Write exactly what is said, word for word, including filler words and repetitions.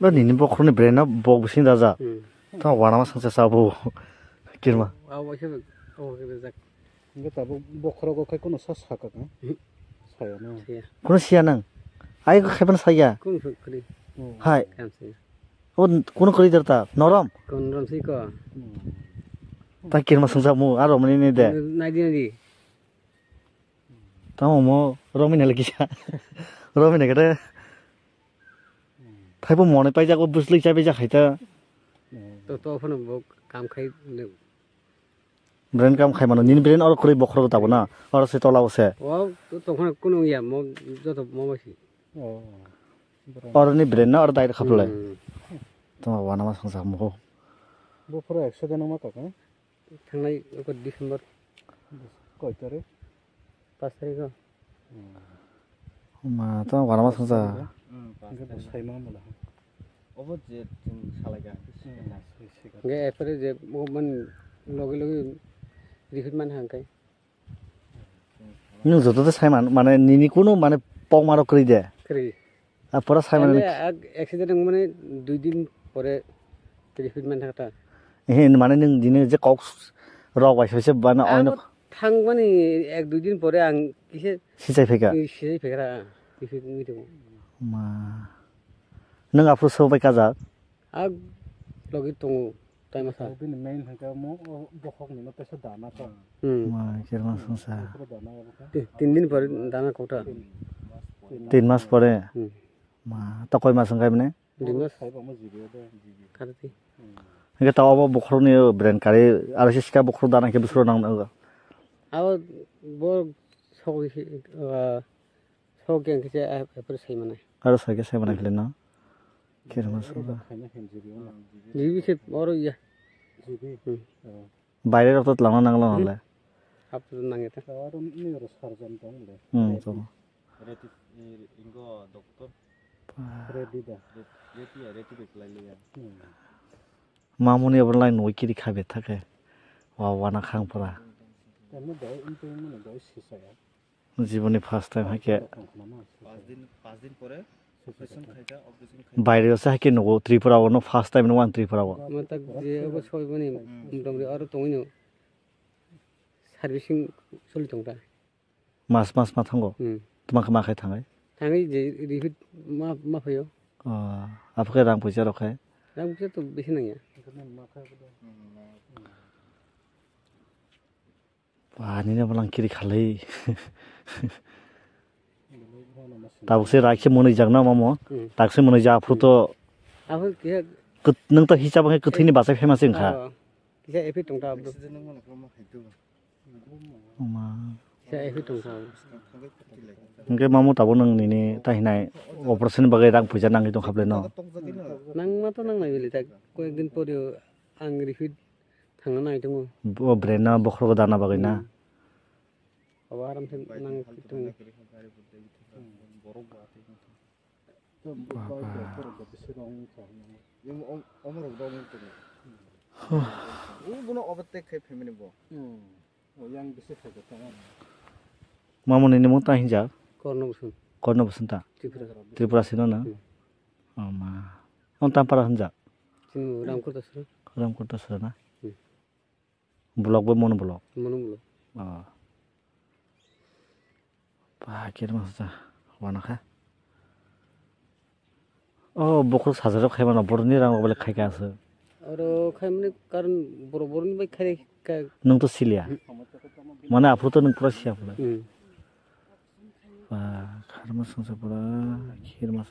No, nini bokhorokni brain no bok bising daja. Hmm. Tamo wanama sangsa sabo. Kirma. Abo khe, abo khe rejak. Hingke tabuk bokhorogo khai kono sa saka kha? Hmm. Saya na. Saya. Kono siya nang? Ai ko khai phano saya. Kono phano kwrwi. Hmm. Hai. Kam saya. O kono kwrwi dar ta? Norom? Kono norom si ko. Hmm. Ta kirma sangsa mu, aro mani ni de. Nai di, nai di. Tamo mo romina le kisa. Romina kete. Thaibo mone paijak, o bwsli chai paijak hai ta. To, to phano bo kam khai le. Brain kam khai mano, nini brain oro kwrwi bokhorok tabo na, oro se tola o se. O, to, to phano kuno ya, mo, joto mo masi. Oh. Oro ni brain na oro direct khaplai. Hmm. Tamo wanama sangsa mo. Bo phoro accident ma kaka? Thangnai oko December. Koi tarik? Pas tarik o. Hmm. Ma, to wanama sangsa. Hmm, pas tarik. Hingke bo sai ma mala. Obo je chwng salai ka. Hmm, sai, sai ka. Hingke erpore je bo man logi logi refit man hangkai. Nwng joto de sai man, mane nini kunu mane pokma rok kwrwi de. Kwrwi. A pura sai mane. Ene ag accident wngmani dui din pore refit man thangta. Ehe, mane nwng dini je kok rok bai sai se bana. Abo oino thangmani ek dui din pore ang kise sichai phaikha. Sichai phaikha, refit wngwi tongo. Ma. Nwng aphuru sobai kajak? A logi tongo, tai masa. Bini main hwnkhe mo, o bokhokni no teisa dana to. Hmm. Ma, kirma songsa. Bokhok dana abo khe. Ti-, tin din pore dana kota. Tin mas pore? Hmm. Ma, to koi mas wngkha bini? Dui mas. Khaiba mo jibi ode, jibi. Karati. Hmm. Hingke to obo bokhorokni brain kari, aro se sika bokhorok dana khe bwswk nang nogo? Abo bo sok, ah, sok yang kisa, ah, epre sai manai. Aro sai khe sai manai khle no? Kirma songsa. Jibi se oro ya. Jibi. Hmm. Oh. Baire rok to twlangna nangla nang le. Hap to nang eta. Aro ni oro sarjan tong le. Hmm, to. Reti, eh, ingo doctor. Reti da. Reti ya, reti de klai le ya. Hmm. Mamuni abo lai noi kiri khabe thake. Wa wana khang pora. Tamo dai, intu mane dai sisa ya. Jiboni first time haikhe. Pas din, pas din pore operation khaikha, operation khaikha. Baire se haikhe nugo Tripura o no first time nugo ang Tripura o. Matak je obo soiboni domri aro tongwino servicing soli tongta. Mas, mas ma thango? Hmm. Tma khe ma khai thangai? Thangai je refit ma, ma phaio. Oh, apha khe rang puisa rok khai? Rang puisa to bisi nangya. Ba, nini bo lang kiri khalai. Tabuk se rai khe mwnwi jak na mamo. Hmm. Tak se mwnwi jak aphuru to. Abo kisa. Kwt-, nwng to hisab khe kwthwini bachai famous wngkha. Oh, kisa epi tongta abo. Oma. Kisa epi tongta abo. Hwnkhe mamo tabuk nwng nini tahinai operation bagwi rang puisa nangwi tongkha bwlai no. Nangma to nangnai bwlai tak koyek din pore ang refit. Thangna nai tongo. Bo brain na bokhorok dana bagwi na. Hmm. Abo aram se nang tongo. Mamoni ni mung ta hinjak? Korno Bosong. Korno Bosong ta? Tripura. Tripura sino na? Hmm. Oh ma. On Tampara hinjak? Sino Ramkurta sura. Ramkurta sura na? Hmm. Block bai mono block. Mono block. Oh. Ba, khe ma sa, wana kha. Oh, bokhorok sajak khai mano, boroni rang rok bele khai ka aswk. Oro khai mani karon boro boroni bai khai ka. Nwng to siliya. Hmm. Mane aphuru to nwng pura siya pura. Hmm. Ba, kharma songsa pura, khirma.